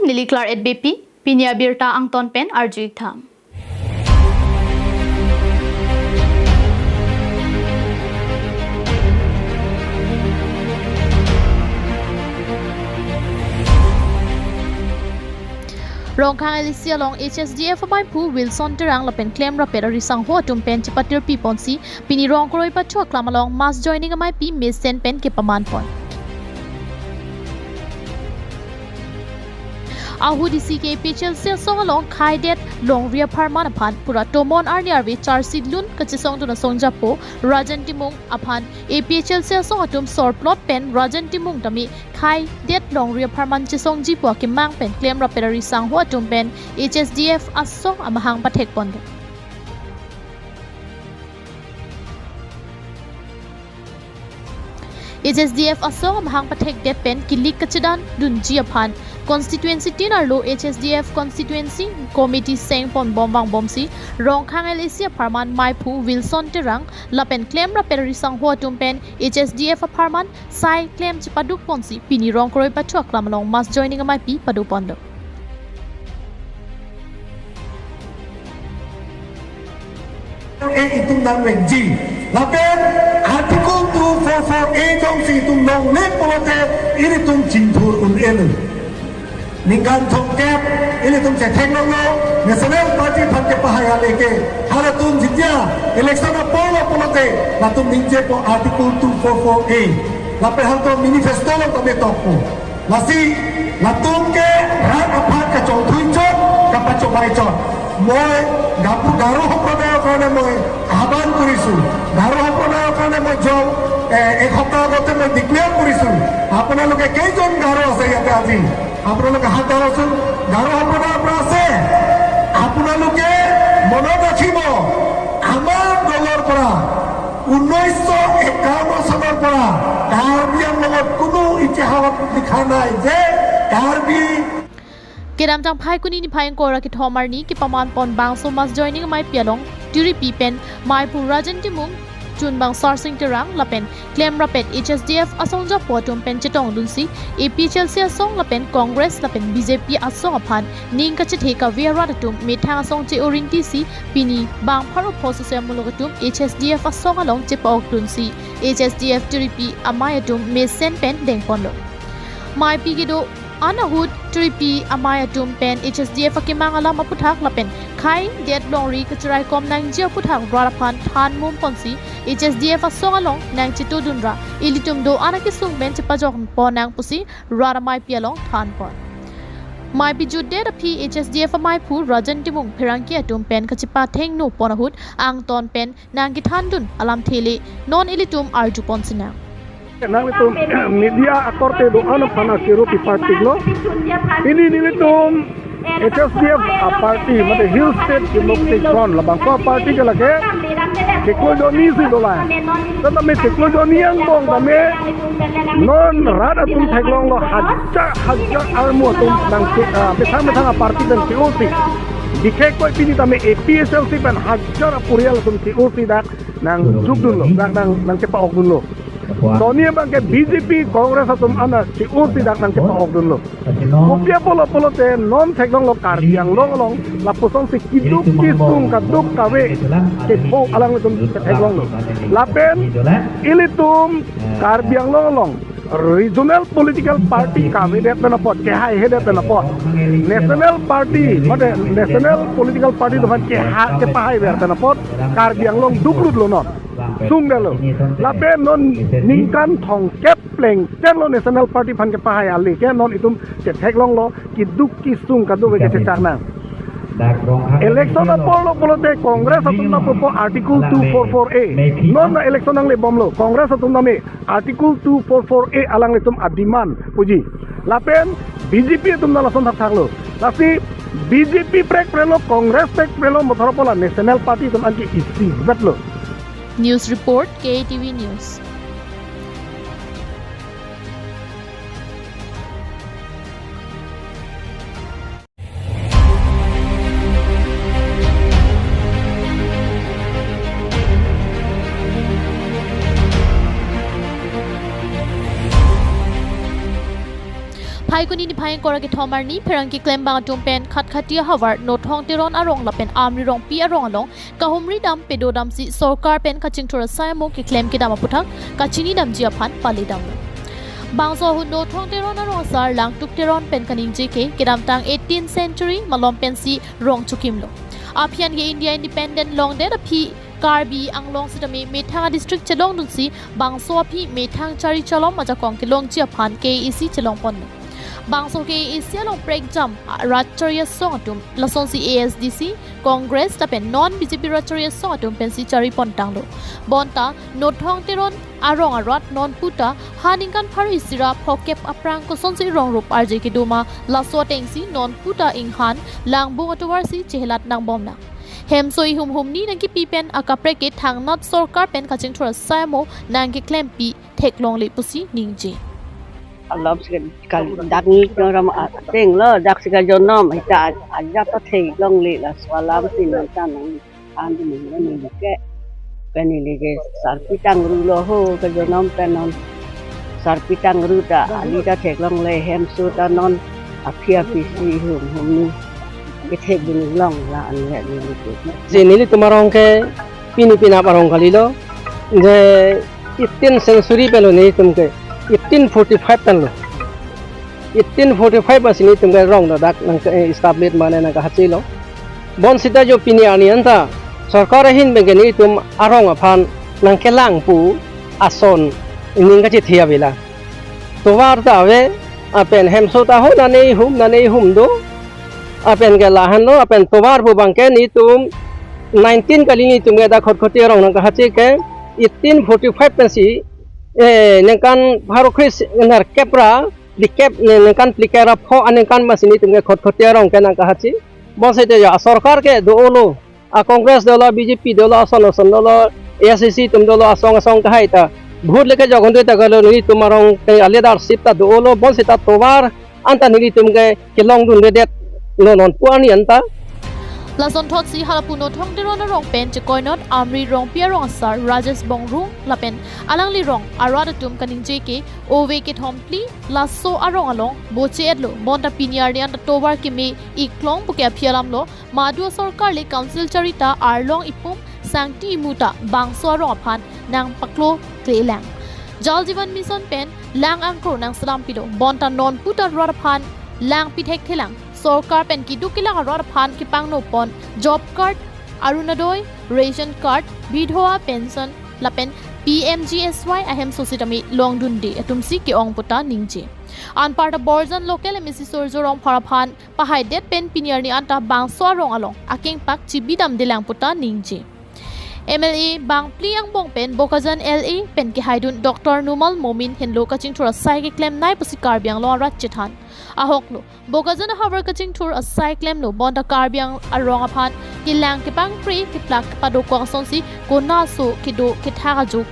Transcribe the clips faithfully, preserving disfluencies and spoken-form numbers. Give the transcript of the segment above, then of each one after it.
Neli Claret Beypi, pini abirta angton pen arju-ik tha. Rongkhang L A C along H S D F amaiphu Wilson Terang lapen klemrapet arisangho atum pen chepatirpi ponsi pini Rongkroi Pathu Aklam along mass joining ameipi mesen pen kepaman pon. Ahut isi ke A P H L C asong along khaidet longri apharman aphan pura tomon arni arve charsidun kachesongdun asong japo Rajan Timung aphan A P H L C asong atum sorplot pen Rajan Timung tame khaidet longri apharman chesongji pu akemang pen klemrapet arisangho atum pen H S D F asong amahang pathek pon do. H S D F asong amahang pathekdet pen kilik kachedandunji aphan constituency tin arlo H S D F constituency committee seng pon bom vangbomsi Rongkhang L A C apharman maiphu Wilson Terang lapen klemrapet arisangho atum pen H S D F apharman sai klem chepaduk ponsi pini Rongkroi Pathu Aklam along mass joining ameipi pado pon do. A itum nangvekji. Lapen Article two four four A jongsi itum nongle pulote ilitum chingthur un-e. Ningkan thomkep ilitum chetheklonglo, National Party aphan kepahai ale ke. Halatum jitya election apor lo pulote latum ningjepo Article two four four A. Lapen halatum manifesto along tame tokpo. Lasi latum ke rat aphan kachongthui chot, kapachobei chot. Moi Gapu Garo সম্প্ৰদায়ৰ কাৰণে মই আহ্বান কৰিছো। গাৰো সম্প্ৰদায়ৰ কাৰণে মই যোৱা, এ, এক সপ্তাহ আগতে মই declare কৰিছো। আপোনালোকে কেইজন গাৰো আছে ইয়াতে আজি? আপোনালোকে হাত দাঙকচোন। গাৰো সম্প্ৰদায়ৰ পৰা আছে? আপোনালোকে মনত ৰাখিব, আমাৰ দলৰ পৰা ঊনৈছশ একাৱন্ন চনৰ পৰা কাৰ্বি আংলঙত কোনো ইতিহাসত লিখা নাই যে Karbi Kedamtang Phaikuni niphai ingkoi ra kethom arni kepaman pon bangso mass joining ameipi along tiripi pen maiphu Rajan Timung, chunbang Sarsing Terang lapen klemrapet H S D F asong japo atum pen chetongdunsi A P H L C asong lapen Congress lapen B J P asong aphan ning kachethe kave arat atum methang asong che-oringtisi pini bang pharo pho Sosial Muluk atum H S D F asong along chepa-okdunsi H S D F tiripi amei atum mesen pen dengponlo. Meipi kedo-an ahut tiripi amei atum pen H S D F akemang alam aputhak lapen khaidet longri kacharaikom nangji aputhak rat aphan than mum ponsi H S D F asong along nangchetodun ra ilitum do-an akesung pen chepajok pon nang pusi rat ameipi along than pon. Meipi jutdet aphi H S D F ameiphu Rajan Timung pherangke atum pen kachepathengno pon ahut angton pen nangkethandun alamthe le non ilitum arju ponsi nang. Nanglitum media akorte do-an aphan kero pipartiklo. Pini nelitum H S D F aparty, mate Hill State Democratic Front, labangso aparty ke lake chiklo jonni si dolang. Tame chiklo jonni angbong tame non rat atum theklonglo, hajar hajar armu atum nang ke, ah, methang methang aparty pen ke-osi. Bikhekkoi pini tame A P H L C pen hajar aporial atum ke-osi dak nangjokdunlo, dak nang, nangchepa-okdunlo. Sonni abangke B J P, Congress atum an ke-osi dak nangchepa-okdunlo. Kopi apotlo pulote non theklonglo Karbi Anglong along lapusonsi keduk kesung kadokave kepho alanglitum theklonglo. Lapen ilitum Karbi Anglong along regional political party kavedet pen apot, kehaihedet pen apot, national party, mate national political party atum aphan keha-, kepahaiver pen apot Karbi Anglong dukrutlo non. Sungdetlo. Lapen non ningkan thomkep plengtenlo national party aphan kepahai ale ke non itum chetheklonglo keduk kesung kadokave kechechak nang. Election apor lo pulote Congress atum nangpupo Article two four four A. Non na election nanglebomlo. Congress atum tame Article two four four A alanglitum a-demand puji. Lapen B J P atum na lason thakthaklo. Lasi B J P prekprelo, Congress prekprelo, mothor pola national party atum anke isivetlo. News report, K A T V News. Phaikuni niphai ingkoi ra kethom arni pherangke klembang atum pen Khatkhati ahavar Nothong Teron arong lapen Amri Rongpi arong along kahumri dam pedo damsi sorkar pen kachingthur asai amo keklem kedam aputhak kachini damji aphan pale damlo. Bangso ahut Nothong Teron arong asar Langtuk Teron pen kaningje ke kedamtang eighteenth century malom pensi rong chokimlo. Aphi an ke India independent longdet aphi Karbi Anglong sitame methang adistrict chelongdunsi bangso aphi methang chari chalom ajakong kelongji aphan K A A C chelongponlo. Bangso K A A C along prekjam rat chari asong atum lasonsi A S D C, Congress lapen non B J P rat chari asong atum pensi charipontanglo. Bonta Nothong Teron arong arat nonputa ha ningkan pharo isi ra phokep aphrang kosonsi rong rup arje kedo ma laso atengsi nonputa inghan langbung atovarsi chehelat nangbomnang. Hemso ihum humni nangkipi pen akaprek ke thangnat sorkar pen kachingthur asai amo nangkeklempi theklongle pusi ningje. Alam si kali dak ni ram ateng lo, dak si kajonom, ita ajat ta theklongle, laso alam si non ta nang an di nang nang ke. Pen neli ke sarpi tangrulo ho, kajonom pen non sarpi tangru ta, ali ta theklongle, hemso ta non aphi aphi si hum humni kethekdun long la an le neli ke. Je nelitum arong ke pini penap arong kalilo. Je eighteenth century penlo nelitum ke, eighteen forty-five penlo. Eighteen forty-five pensi nelitum ke rong ladak nang ke, eh, establish mane nangkahachilo. Bonsita jo pini arni anta sorkar ahin pen ke nelitum arong aphan nangkelang pu ason ning kachethe avela. Tovar ta ave, lapen hemso ta ho nane ihum, nane ihum do. Lapen ke lahenlo, lapen tovar pu abang ke nelitum nineteen kali nelitum ke dak Khatkhati arong nangkahachi ke eighteen forty-five pensi, eh, ningkan pharo kre-isi nerkep ra phlikep, ne-, ningkan phlikep ra pho aningkan pensi nelitum ke Khatkhati arong ke nangkahachi. Bonsita jo asorkar ke dolo. A Congress dolo, B J P dolo, ason ason dolo, A I C C atum dolo, asong asong kahai ta vote le kejok un-e ta kalo, nelitum arong ke a leadership ta dolo, bonsita tovar anta nelitum ke kelongdundedet lo non pu arni anta. Lasonthotsi halapu Nothong Teron arong pen chekoinot Amri Rongpi arong asar Rajesh Bongrung lapen alangli rong arat atum kaningje ke ove kethom phli laso arong along boche-etlo, bonta pini arni anta tovar keme iklong puke aphi alamlo. Madu asorkar le council chari ta arlong ipum sangti imu ta bangso arong aphan nangpaklo klelang. Jal Jeevan Mission pen lang angkro nangselam pilo, bonta nonputa rat aphan lang pithekthe lang. Sorkar pen keduk kelak arat aphan kepangno pon job card, Orunodoi, ration card, bidhoa pension lapen P M G S Y ahemso sitame longdunde atumsi ke-ong puta ningje. Anparta Borjan local M A C Surjo Rongphar aphan pahaidet pen pini arni anta bangso arong along akengpak chibidamdelang puta ningje. M L A bangphli angbong pen Bokajan L A pen kehaidun Doctor Numal Momin henlo kachingthur asai keklemnei pusi Karbi Anglong arat chethan. Ahoklo, Bokajan ahavar kachingthur asai klemlo, bonta Karbi Ang- arong aphan kelang kepangkre keplak kepadokok asonsi konaso kedo kethak ajok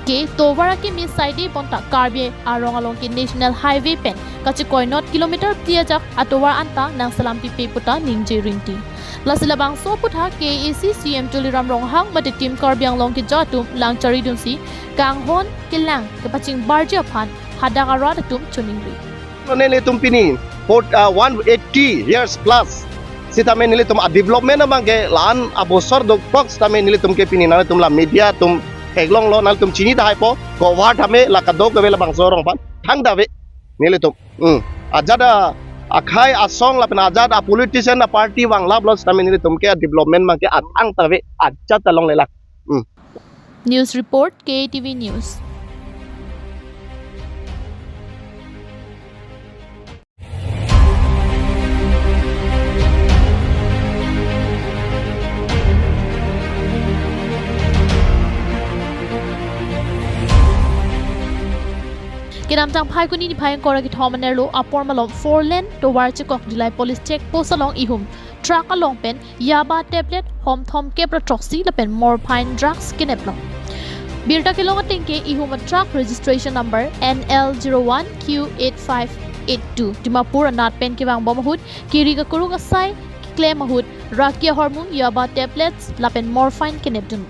ke tovar akeme saide bonta Karbi arong along ke National Highway pen kachekoinot kilometer phli ajak atovar anta nangselam pipe puta ningje rinti. Lasi labangso aputhak K A A C C M Tuliram Ronghang mate Team Karbi Anglong keja atum lang charidunsi kanghon kelang kepachingbarji aphan hadak arat atum choningri. Nelitum pini, for, uh, one eighty years plus sitame nelitum a-development abang ke la-an abosor dokpok sitame nelitum ke pini nangtum la media atum theklonglo, nangtum chini tahai po, cover tame la kadokave labangso arong aphan thangta ave nelitum. Hmm. Ajat a-, akhei asong lapen ajat a-politician a-party vanglaplo sitame nelitum ke a-development abang ke athangta ave, ajat ta longle lang. Hmm. News report, K A T V News. Kedamtang Phaikuni niphai ingkoi ra kethom anerlo apor malom four lane tovar chekok Dillai police check post along ihum truck along pen yaba tablet hom thomkep ra throksi lapen morphine drugs keneplo. Birta kelong ateng ke ihum a-truck registration number N L zero one Q eight five eight two Dimapur anat pen kevangbom ahut kiri kakuruk asai keklem ahut raki ahormu yaba tablets lapen morphine kenepdun.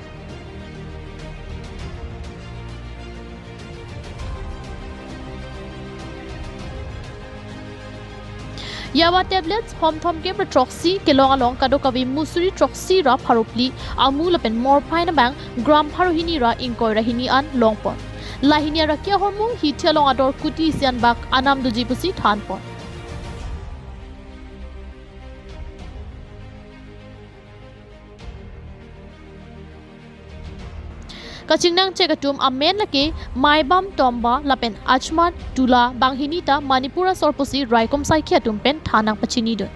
Yawa tablets hom thomkep ra throksi kelong along kadokave musuri throksi ra pharo phli amu lapen morphine abang gram pharo hini ra ingkoi ra hini an longpon. Lahini araki ahormu hithi along ador kuti isi anbak anam doji pusi thanpon. Kachingnang chek atum amen lake Maibam Tomba lapen Achmat Tula banghini ta Manipur asor pusi raikom saikhi atum pen than nangpachinidun.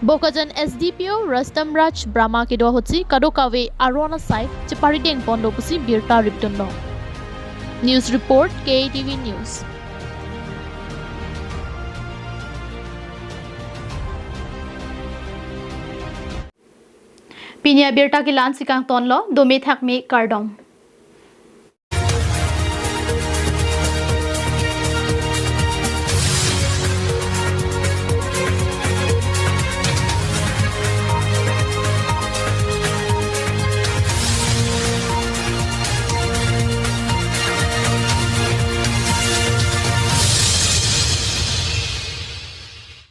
Bokajan S D P O Rustom Raj Brahma kedo ahutsi kadokave aron asai cheparideng ponlo pusi birta ripdunlo. News report, K A T V News. Pini abirta ke la-ansi kangtonlo, dome thakme kardom.